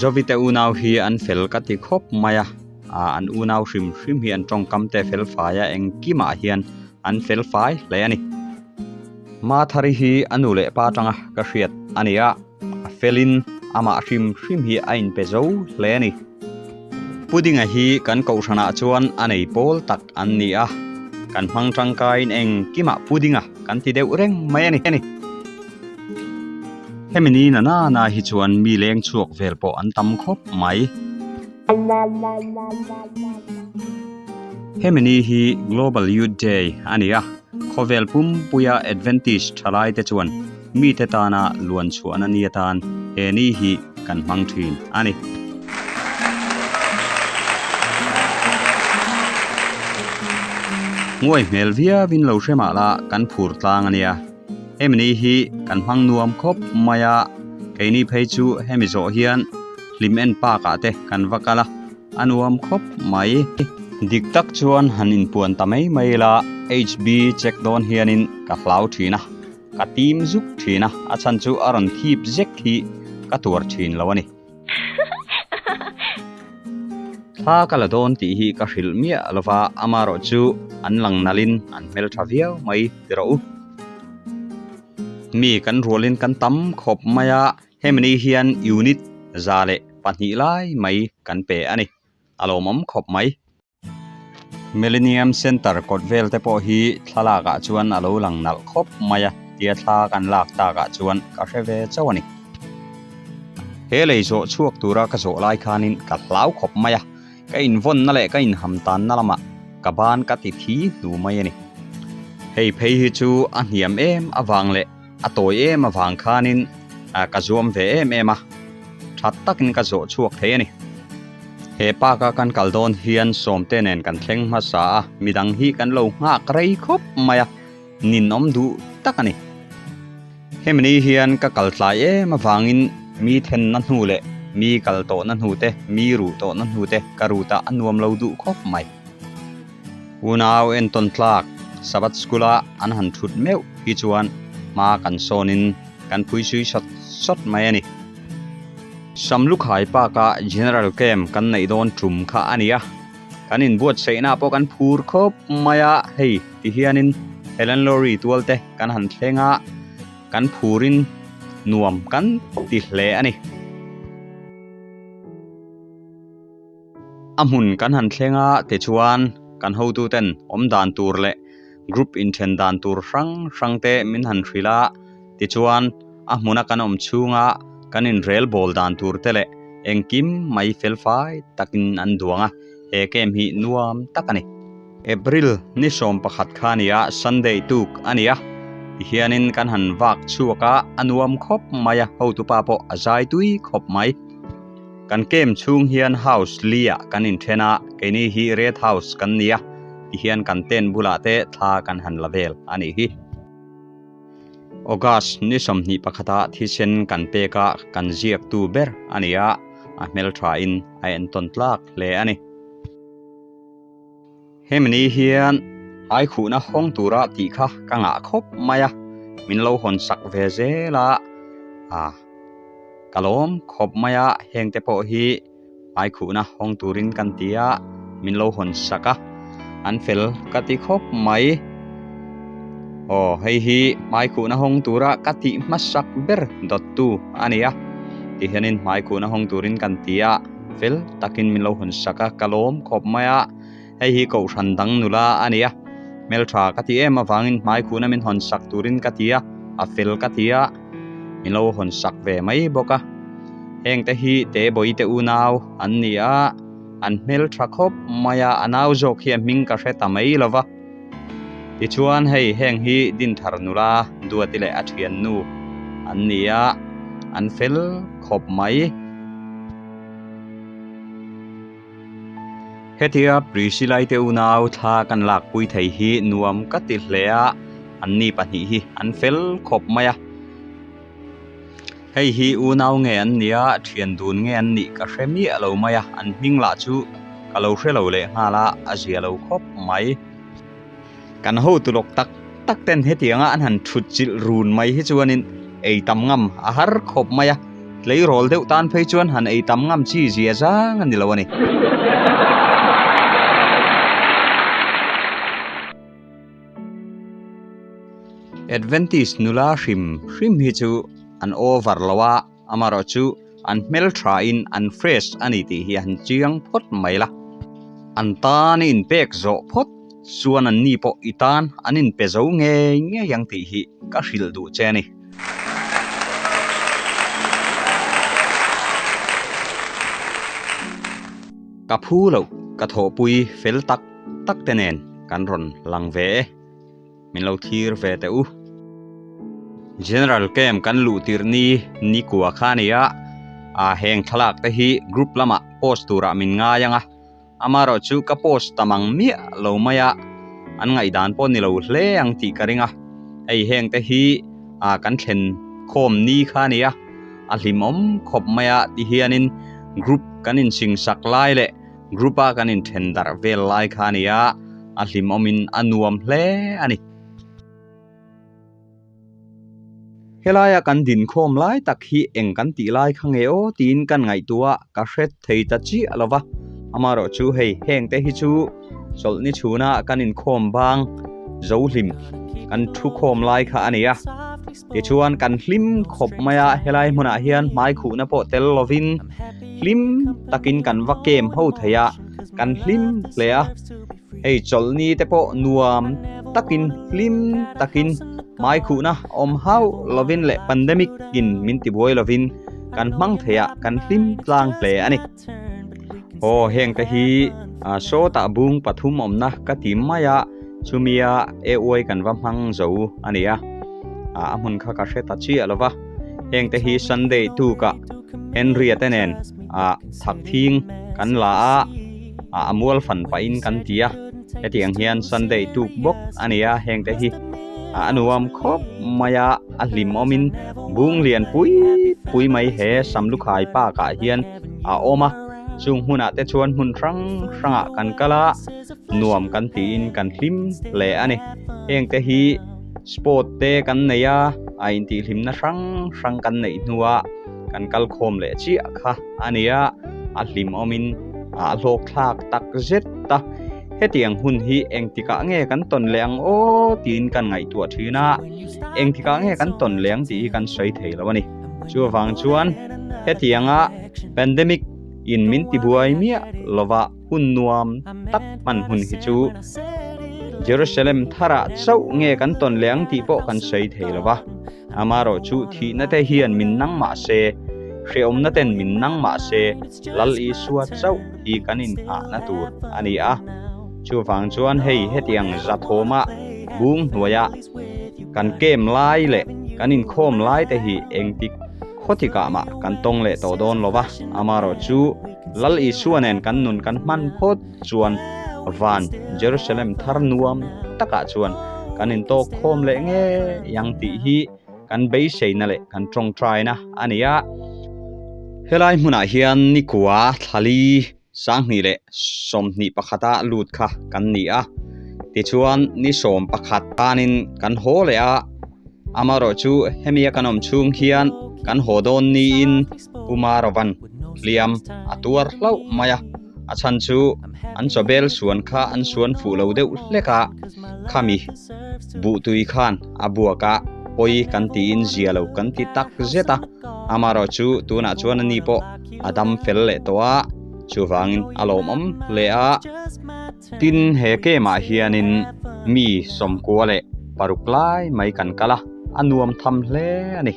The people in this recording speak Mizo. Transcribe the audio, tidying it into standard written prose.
Zovite unau hi an fel ka ti khawp mai a, an unau hrim hrim hi an tawngkam te fel fai a, engkimah hian an fel fai hle a ni. Mathari hi a nu leh pa atanga ka hriat a ni a, a felin amah hrim hrim hi a inpe zo hle a ni. Pudinga hi kan kohhranah chuan a nei pawl tak an ni a, kan hmang tangkaiin engkimah pudinga kan ti deuh reng mai a ni. Hemi ni na nana hi chuan mi leng chhuak vel pawh an tam khawp mai. Hemi ni hi Global Youth Day a ni a, khawvel pumpuia Adventist thalai te chuan mite tana luan chhuahna ni atan he ni hi kan hmang thin a ni. Nguai hmel viauin lo hre mah la kan phur tlang a nia. Hemi ni hi kan hmang nuam khawp mai a, keini phei chu hemi zawh hian hlim en park ah te kan va kal a, a nuam khawp mai. Dik tak chuan han inpuan ta mai mai ila HB check dawn hianin ka hlau thin a, ka tim zuk thin a, a chhan chu a rawn thip zek hi ka tuar thin lo a ni. Thla ka la dawn tih hi ka hrilh miah lova, amarawh chu an lang nalhin an hmeltha viau mai ti rawh u. Mi kan rualin kan tam khawp mai a, hemi ni hian unit 102 lai mai kan pe a ni, a lawmawm khawp mai. Millennium Centre kawt vel te pawh hi thlalak ah chuan a lo lang nalh khawp mai a tia thla kan lak tak ah chuan ka hre ve chauh a ni. He lei zawh chhuak tura ka zawh lai khanin ka hlau khawp mai a, ka invawnna leh ka inham tanna lamah ka ban ka ti thi hnu mai a ni. Hei phei hi chu a hniam em avang leh a tawi em avang khanin ka zuam ve em em a, tha takin ka zawh chhuak thei a ni. He park a kan kal dawn hian sawmte nen kan thleng hmasa a, midang hi kan lo nghak rei khawp mai a, ninawm duh tak a ni. Hemi ni hian ka kal tlai em avangin mi thenna hnu leh mi kal tawhna hnu te, mi ruh tawhna hnu te ka rut a, a nuam lo duh khawp mai. Unau entawn tlak Sabbath School a an han thut meuh hi chuan hma kan sawnin kan phuisui sawt sawt mai a ni. Samlukhai Park a General Camp kan neih dawn tum kha a ni a, kan inbuatsaihna pawh kan phur khawp mai a, hei ti hianin Helen Lowry tual te kan han thleng a, kan phurin nuam kan ti hle a ni. A hmun kan han thleng a tichuan kan hotuten awm dan tur leh group inthen dan tur hrang hrang te min han hrilh a, tichuan a hmuna kan awm chhunga kan inrel bawl dan tur te leh engkim mai fel fai takin an duang a, he camp hi nuam tak a ni. April ni 11 kha a ni a, Sunday tuk a ni a, tihianin kan han vak chhuak a, a nuam khawp mai a, hotupa pawh a zai tui khawp mai. Kan camp chhung hian house li ah kan inthen a, keini hi red house kan ni a, tihian kan tent bulah te thla kan han la vel a nih hi. August ni 21 ah thisen kan pek a, kan ziaktu ber a ni a, a hmelthain a entawn tlak hle a ni. Hemi ni hian Aikhuhna hawng tura tih kha ka ngah khawp mai a, min lo hawn sak ve zel a, ah ka lawm khawp mai a, heng te pawh hi Aikhuhna hawng turin kan ti a, min lo hawn sak a, an fel ka ti khawp mai. Aw hei hi Hmaikhuhna hawng tura ka tih hmasak ber dawttu a ni a, tihianin Hmaikhuhna hawng turin kan ti a. Fel takin min lo hawn sak a, ka lawm khawp mai a, hei hi kohhran dang nula a ni a, hmeltha ka ti em avangin hmai khuhna min hawn sak turin ka ti a, a fel ka ti a, min lo hawn sak ve mai bawk a, heng te hi Tebawii te unau an ni a, an hmeltha khawp mai a, a nau zawk hi a hming ka hre ta mai lo va, tichuan hei heng hi Dinthar nula Duati leh a thiannu an ni a, an fel khawp mai. Hetia Priscilla te unau thla kan lakpui thei hi nuam ka ti hle a, anni pahnih hi an fel khawp mai a. Hei hi unau nge an nia, thian dun nge an nih ka hre miah lo mai a, an hming lah chu ka lo hre lo leh nghal a, a zia lo khawp mai. Kan hotu lawk tak tak ten hetianga an han thut chilh run mai hi chuanin ei tam ngam a har khawp mai a. Tleirawl deuh tan phei chuan han ei tam ngam chi zia zang a ni lo a ni. Adventist nula hrim hrim hi chu an over lo a, amaherawhchu an hmelthain an fresh a ni tih hi han chiang phawt mai la. An tan i inpek zawh phawt chuan an ni pawh i tan an inpe zo ngei ngei ang tih hi ka hrilh duh che a ni. Ka phu loh ka thawhpui fel tak tak te nen kan rawn lang ve e. Min lo thlir ve teh u. General Camp kan luh tirh ni ni kua kha a ni a, ah heng thlalak te hi group lamah post turah min ngai ang a, amaherawh chu ka post tam ang miah lo mai a, an ngaihdan pawh ni lo hle ang tih ka ring a, hei heng te hi ah kan thlen khawm ni kha a ni a, a hlimawm khawp mai a ti hianin group kan insingsak lai leh Group a kan inthen darh vel lai kha a ni a, a hlimawmin a nuam hle a ni. Helaia kan dinkhawm lai tak hi eng kan tih lai kha nge aw tiin kan ngaihtuah ka hre thei ta chiah lo va, amaherawh chu hei heng te hi chu chawlhni chhuna kan inkhawm bang zo hlim kan thu khawm lai kha a ni a. Tichuan kan hlim khawp mai a, helai hmunah hian hmai khuhna pawh tel lovin hlim takin kan va kem ho thei a, kan hlim hle a. Hei chawlhni te pawh nuam takin hlim takin hmai khuhna awm hauh lovin leh pandemic in min tibuai lovin kan hmang thei a, kan hlim tlang hle a ni. Aw heng te hi sawtah bung pathum awmna ka ti mai a, chumia AY kan va hmang zo a ni a, a hmun kha ka hre ta chiah lo va, heng te hi Sunday tukah Henry-a te nen thak thing kan la a, a mual fan pahin kan ti a, hetiang hian Sunday tuk bawk a ni a, heng te hi a nuam khawp mai a, a hlimawmin bung lian pui pui mai he Samlukhai Park ah hian a awm a, chung hmunah te chuan hmun hrang hrangah kan kal a, nuam kan tiin kan hlim hle a ni. Heng te hi sport te kan nei a, a intihhlimna hrang hrang kan neih hnuah kan kal khawm leh chiah kha a ni a, a hlimawmin a hlawk thlak tak zet a. Hetiang hun hi engtikah nge kan tawn leh ang aw tiin kan ngaihtuah thin a, engtikah nge kan tawn leh ang tih hi kan sawi thei lo a ni. Chuvang chuan hetianga pandemic in min tibuai miah lova hun nuam tak hman hun hi chu Jerusalem tharah chauh nge kan tawn leh ang tih pawh kan sawi thei lo va. Amaherawh chu thihna te hian min nang mah se, hrehawmna ten min nang mah se, Lal Isua chauh hi kan inghahna tur a ni a. Chuvang chuan hei hetiang zathawma bung hnuaia kan kem lai leh kan inkhawm lai te hi engtik khawtikah mah kan tawng leh tawh dawn lo va, amaherawh chu Lal Isua nen kan nun kan hman phawt chuan van Jerusalem thar nuam takah chuan kan intawk khawm leh ngei ang tih hi kan beiseina leh kan tawngtaina a ni a. Helai hmunah hian nikua thlali 20 leh 21 a lut kha kan ni a, tichuan ni 11 tanin kan haw leh a, amaherawh chu hemi a kan awm chhung hian kan haw dawn niin Pu Marovan hliam a tuar hlauh mai a, a chhan chu an chawbel suan kha an suan fuh lo deuh hlek a, khami buhtui khan a buak a pawi kan tiin zia lo kan ti tak zet a, amaherawh chu tunah chuan ani pawh a dam fel leh tawh a, chuvangin a lawmawm hle a. Tin, he game ah hianin mi 96 lai mai kan kal a, a nuam tham hle a ni.